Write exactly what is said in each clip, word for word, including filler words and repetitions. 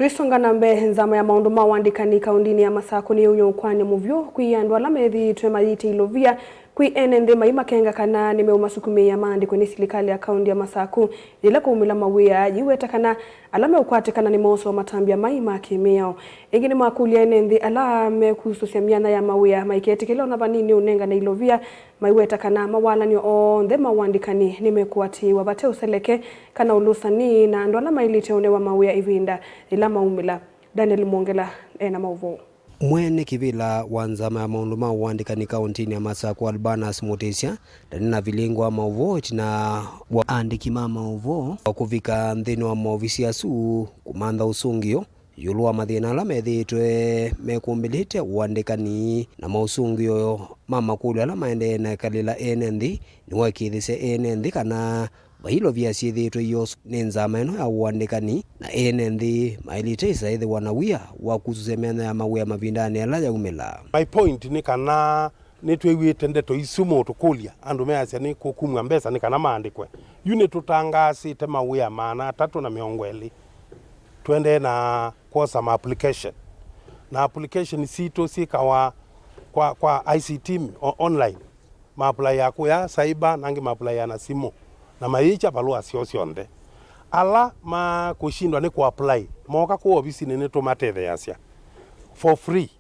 Tũisonga na mbee, nzama ya maũndũ ma ũandĩkani kaũndĩnĩ ya Masakũ nĩyauny'a ũkwany'a mũvyũ kwĩ andũ ala methĩĩtwe mayĩtye ilovia kwĩ ene nthĩ mai makenga kana nĩmeũmasukumĩĩa maandĩkwe nĩ silikalĩ ya kaũndĩ ya Masakũ yĩla kwaumĩla mawĩa. Yĩweta kana ala meũkwatĩkana nĩmooswa matambya mai ma kĩ-mĩao. Ĩngĩ nĩmakũlya ene nthĩ ala mekusũsya myanya ya mawĩa maiketĩkĩla ona vanini ũnengane ilovia, maiweta kana mawalany'o onthe ma ũandĩkani nĩmekũatĩĩwa vate ũseleke kana ũlũsani, na andũ ala maĩlĩte ũnewa mawĩa ĩvinda yĩla maumĩla. Daniel Mwongela ena maũvoo. Mwene kĩvĩla wa nzama ya maũndũ ma ũandĩkani kaũntĩnĩ ya Masakũ, Albanus Mutisya, ndanĩnavilingwa maũvoo ĩtina wa andĩki ma maũvoo wa kũvika nthĩnĩ wa maovisi asu kũmantha ũsũngĩo ĩũlũ wa mathĩna ala methĩĩtwe mekũmbĩlĩte ũandĩkani na maũsũngĩo ma makũlyo ala maendee na ĩkalĩla ene nthĩ. Nĩwaĩkĩĩthĩsye ene nthĩ kana vai ilovia syĩthĩĩtwe ioswa nĩ nzama ĩno ya ũandĩkani, na ene nthĩ maĩlĩte ĩsa ĩthĩwa na wia wa kusũsya myanya ya mawĩa mavindanĩ ala yaumĩla. My point nĩ kana nĩtwĩw'ĩte ndeto isu mũũtũkũlya, andũ measya nĩ kũkumw'a mbesa nĩ kana maandĩkwe. Yu nĩtũtangaasĩte mawĩa maana atatũ na mĩongo ĩlĩ. Tũendee na kwosa ma application. Na application sitũ syĩkawa kwa, kwa I C T o-, online. Maaplaĩa kũya cyber, na angĩ maaplaĩa na simũ, na mayĩkya valũa syoo syonthe. Ala makũshindwa nĩ kũapply, mooka kũu ovisinĩ nĩtũmatetheeasya for free.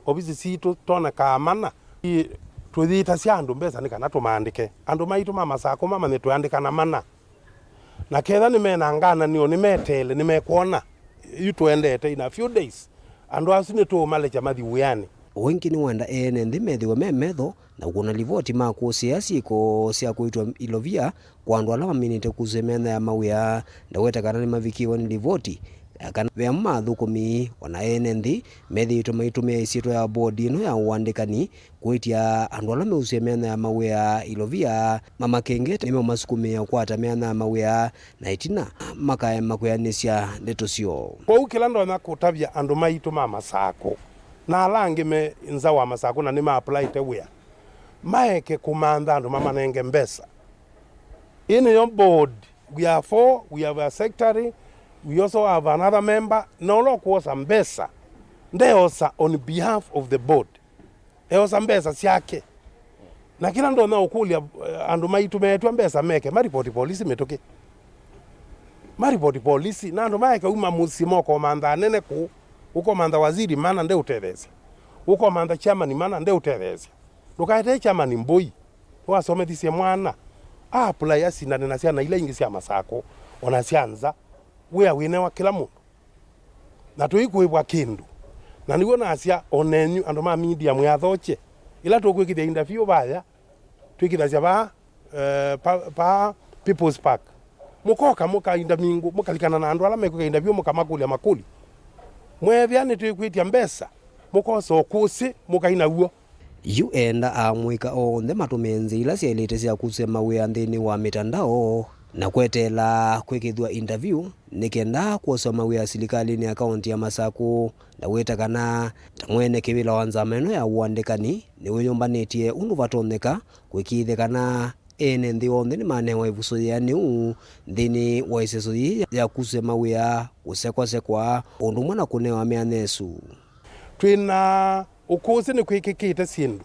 Ovisi sitũ twonekaa mana. Ĩ, tũyĩtasya andũ mbesa nĩ kana tũmaandĩke. Andũ maitũ ma Masakũ mamanye tũandĩkana mana. Na ketha nĩmena ngananĩo, nĩmeteele, nĩmekwona. Yu tũendete in a few days, andũ asu nĩtũũmalekya mathi wĩanĩ. O ĩngĩ nĩwenda ene nthĩ methĩwe me metho na kũna livoti ma kũsĩĩa syĩko sya kũitwa ilovia kwa andũ ala maminĩte kusũsya myanya ya mawĩa. Ndaweta kana nĩmavikĩwe nĩ livoti ya kana ve amwe ma athũkũmi, o na ene nthĩ methĩĩtwe maitũmĩa ĩsyĩtwa ya bodi ĩno ya ũandĩkani kwĩtya andũ ala meusũsya myanya ya mawĩa ilovia mamakengete nĩmeũmasukumĩĩa kũkwata myanya ya mawĩa, na ĩtina makaema kwĩanĩsya ndeto syoo. Kwoou kĩla ndonya kũtavya andũ maitũ ma Masakũ na ala angĩ me nza wa Masakũ na nĩmaaplaĩte wĩa, maeke kũmantha andũ mamanenge mbesa. Ĩĩ nĩyo board we are for, we have a secretary, we also have another member, na ũla ũkwosa mbesa ndeosa on behalf of the board. Eosa mbesa syake. Na kĩla ndonya ũkũlya, eh, andũ maitũ meetw'a mbesa meke, maripoti polisi mĩtũkĩ. Maripoti polisi, na andũ maeke uma mũsyĩ mokomantha anene kũu. Ũkomantha waziri mana ndeũtetheesya. Ũkomantha chairman mana ndeũtetheesya. Ndũkaetee chairman mbũi. Nĩwasomethisye mwana. Aapply asindane na syana ila ingĩ sya Masakũ, o na sya nza. Wĩa wĩnewa kĩla mũndũ. Na tũikũĩvwa kĩndũ. Na nĩw'o nasya, o nenyu andũ ma media mwĩathokye. Ĩla tũkwĩkĩthya interview vaya, twĩkĩthasya vaa, eh, pa, pa People's Park. Mũkoka mũkainda mingũ, mũkalikana na andũ ala mekwĩka interview, mũkamakũlya makũlyo. Mweethĩa nĩtwĩkwĩtya mbesa, mũkosa ũkũsĩ, mũkai naw'o. Yu eenda amũika onthe matũmĩe nzĩa ila syaĩlĩte sya kusya mawĩa nthĩnĩ wa mĩtandao na kweteela kwĩkĩthw'a interview nĩ kenda kwoswa mawĩa silikalĩnĩ ya kaũntĩ ya Masakũ. Ndaweta kana ta mwene kĩvĩla wa nzama ĩno ya ũandĩkani nĩwĩyũmbanĩtye ũndũ vatonyeka kũĩkĩĩthya kana ene nthĩ onthe nĩmanewa ĩvuso yĩanĩu nthĩnĩ wa ĩseso yĩĩ ya kusya mawĩa, kũsekwasekwa, ũndũ ũmwe na kũnewa myanya ĩsu. Twĩ na ũkũsĩ nĩkwĩkĩkĩte syĩndũ.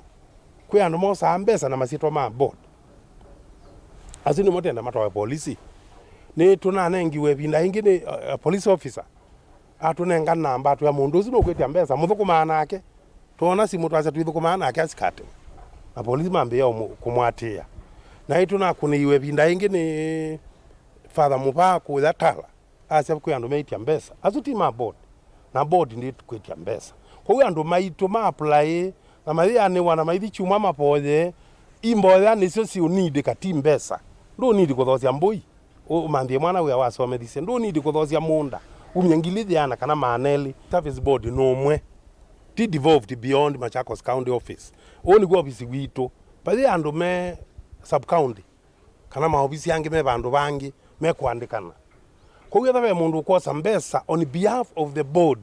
Kwĩ andũ mosaa mbesa na masyĩtwa ma board. Asu nĩmo tenda matwawe polisi. Nĩtũnanengiwe ĩvinda ĩngĩ nĩ, uh, police officer. Atũnenga namba, atwĩa mũndũ ũsu nũkwĩtya mbesa, mũthũkũmaa nake. Twoona simũ twasya twĩthũkũmaa nake asikate. Na polisi mambĩĩa ũmũ-, kũmũatĩĩa. Na nĩtũnakũnĩiwe ĩvinda ĩngĩ nĩ Father Mũvaa kũya Tala. Asya kwĩ andũ meĩtya mbesa. Asu ti ma board. Na board ndĩkwĩtya mbesa. Kwoou andũ maitũ ma apply na mayĩanĩwa na maithi kyumwa mavoye, imboya nĩsyo siũnidĩka, ti mbesa. Ndũnidi kũthosya mbũi, ũ-, ũmanthĩe mwana wĩa wasomethisye. Ndũnidi kũthosya mũũnda, umye ngili yĩana kana maana elĩ. Service board nũmwe. Ti devolved beyond Machakos County Office. Ũũ nĩw'o ofisi witũ. Vayĩ andũ me sub county. Kana maovisi angĩ me vandũ vangĩ mekũandĩkana. Kwoou ethĩwa ve mũndũ ũkwosa mbesa on behalf of the board,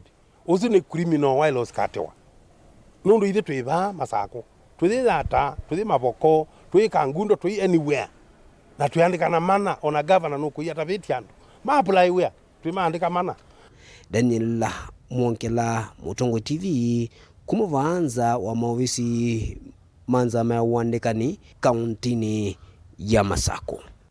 ũsu nĩ criminal waĩle ũsikatĩwa. Nũndũ ithyĩ twĩ vaa Masakũ, tũyĩ Yatta, tũyĩ Mavoko, tũyĩ Kangundo, tũyĩ anywhere. Na twĩandĩkana mana, ona governor nũkũi atavĩtye andũ. Ma apply wĩa, twĩmaandĩka mana. Daniel Mwongela, Mũtongoi T V, kuma vaa nza wa maovisi ma nzama ya ũandĩkani kaũntĩnĩ ya Masakũ.